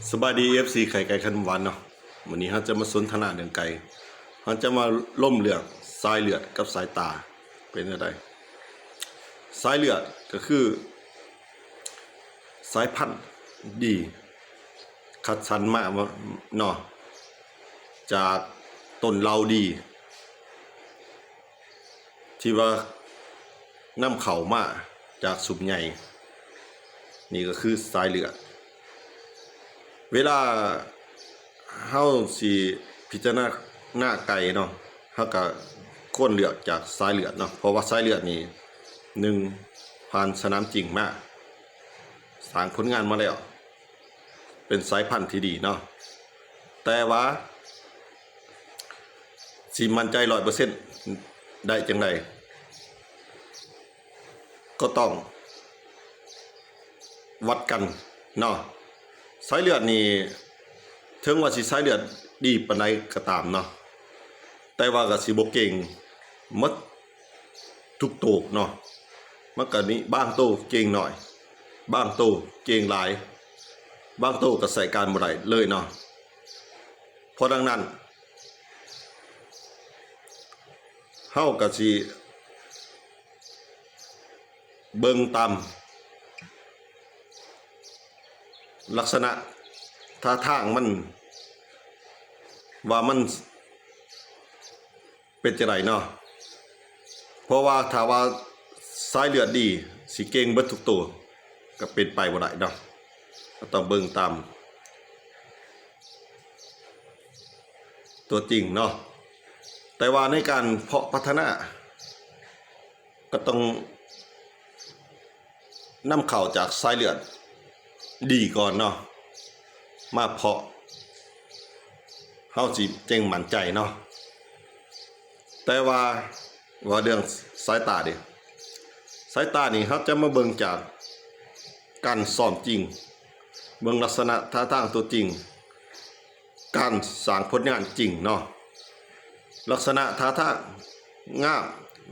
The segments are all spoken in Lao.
ສະບາຍດີ ເອັຟຊີ ໄຂ່ໄກ່ຂະໜົມຫວານເນາະ. ມື້ນີ້ເຮົາຈະມາສົນທະນາເລື່ອງໄກ່ ເຮົາຈະມາລົມເລື່ອງສາຍເລືອດກັບສາຍຕາເປັນແນວໃດ. ສາຍເລືອດກໍຄືສາຍພັນດີ ຄັດສັນມາເນາະ ຈາກຕົ້ນເຫຼົ່າດີ ທີ່ວ່ານຳເຂົ້າມາຈາກຊຸມໃຫຍ່ ນີ້ກໍຄືສາຍເລືອດ. ເວລາເຮົາຊິພິຈາລະນາໄກ່ເນາະ ເຮົາກໍຄວນເລືອກຈາກສາຍເລືອດເນາະ ເພາະວ່າສາຍເລືອດນີ້ ໜຶ່ງ ຜ່ານສະໜາມຈິງມາ ສ້າງຜົນງານມາແລ້ວ ເປັນສາຍພັນທີ່ດີເນາະ ແຕ່ວ່າຊິໝັ້ນໃຈຮ້ອຍເປີເຊັນໄດ້ຈັ່ງໃດ ກໍຕ້ອງວັດກັນເນາະ. ສາຍເລືອດນີ້ ເຖິງວ່າຊິສາຍເລືອດດີປານໃດກໍຕາມເນາະ ແຕ່ວ່າກໍຊິບໍ່ເກັ່ງໝົດທຸກໂຕເນາະ. ມັນກໍມີບາງໂຕເກັ່ງໜ້ອຍ ບາງໂຕເກັ່ງຫຼາຍ ບາງໂຕກໍໃຊ້ການບໍ່ໄດ້ເລີຍເນາະ. ເພາະດັ່ງນັ້ນ ເຮົາກໍຊິເບິ່ງຕາມລັກສະນະທ່າທາງມັນ ວ່າມັນເປັນຈັ່ງໃດເນາະ. ເພາະວ່າຖ້າວ່າສາຍເລືອດດີ ຊິເກັ່ງເບິດທຸກໂຕ ກໍເປັນໄປບໍ່ໄດ້ເນາະ. ກໍຕ້ອງເບິ່ງຕາມຕົວຈິງເນາະ. ແຕ່ວ່າໃນການເພາະພັດທະນາ ກໍຕ້ອງນຳເຂົ້າຈາກສາຍເລືອດດີກ່ອນເນາະ ມາເພາະ ເຮົາຊິຈຶ່ງໝັ້ນໃຈເນາະ. ແຕ່ວ່າ ເວົ້າເລື່ອງສາຍຕາເດ ສາຍຕານີ້ເຮົາຈະມາເບິ່ງຈາກການຊ້ອມຈິງ ເບິ່ງລັກສະນະທ່າທາງຕົວຈິງ ການສ້າງຜົນງານຈິງເນາະ. ລັກສະນະທ່າທາງງາມ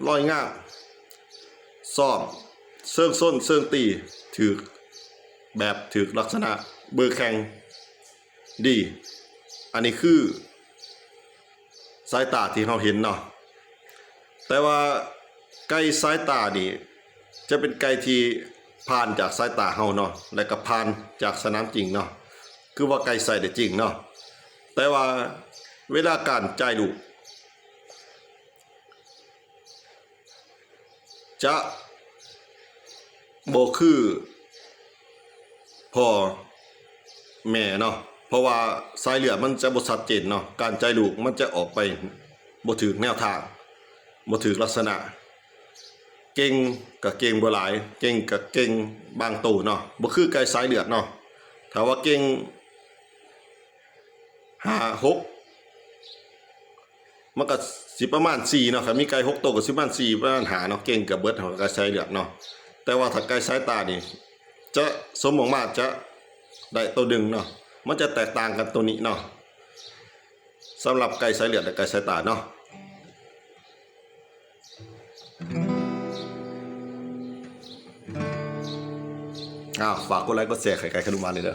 ລອຍງາມ ຊ້ອມເຊີງຊົນເຊີງຕີ ຖືກແບບ ຖືກລັກສະນະ ເບີແຂ່ງດີ. ອັນນີ້ຄື ສາຍຕາທີ່ເຮົາເຫັນເນາະ. ແຕ່ວ່າໄກ່ສາຍຕານີ້ ຈະເປັນໄກ່ທີ່ຜ່ານຈາກສາຍຕາເຮົາເນາະ ແລະກໍຜ່ານຈາກສະໜາມຈິງເນາະ ຄືວ່າໄກ່ໃຊ້ໄດ້ຈິງເນາະ. ແຕ່ວ່າເວລາການຈ່າຍລູກ ຈະບໍ່ຄືພໍ່ແມ່ເນາະ ເພາະວ່າສາຍເລືອດມັນຈະບໍ່ຊັດເຈນເນາະ ການຈ່າຍລູກມັນຈະອອກໄປບໍ່ຖືກແນວທາງ ບໍ່ຖືກລັກສະນະ ເກັ່ງກໍເກັ່ງບໍ່ຫຼາຍ ເກັ່ງກໍເກັ່ງບາງໂຕເນາະ ບໍ່ຄືໄກ່ສາຍເລືອດເນາະ. ຖ້າວ່າເກັ່ງຫ້າ ຫົກ ມັນກໍຊິປະມານສີ່ເນາະ ຄັນມີໄກ່ຫົກໂຕກໍຊິປະມານສີ່ ປະມານຫ້າເນາະ ເກັ່ງເກືອບເບິດ ເຮົາກໍໄກ່ສາຍເລືອດເນາະ. ແຕ່ວ່າຖ້າໄກ່ສາຍຕານີ້ ຈະສົມອອກມາຈະໄດ້ໂຕໜຶ່ງເນາະ ມັນຈະແຕກຕ່າງກັນໂຕນີ້ເນາະ ສຳລັບໄກ່ສາຍເລືອດ ແລະ ໄກ່ສາຍຕາເນາະ. ອ້າວ ຝາກກົດໄລກົດແຊໃຫ້ໄກ່ຂະໜົມຫວານແດ່ເດີ.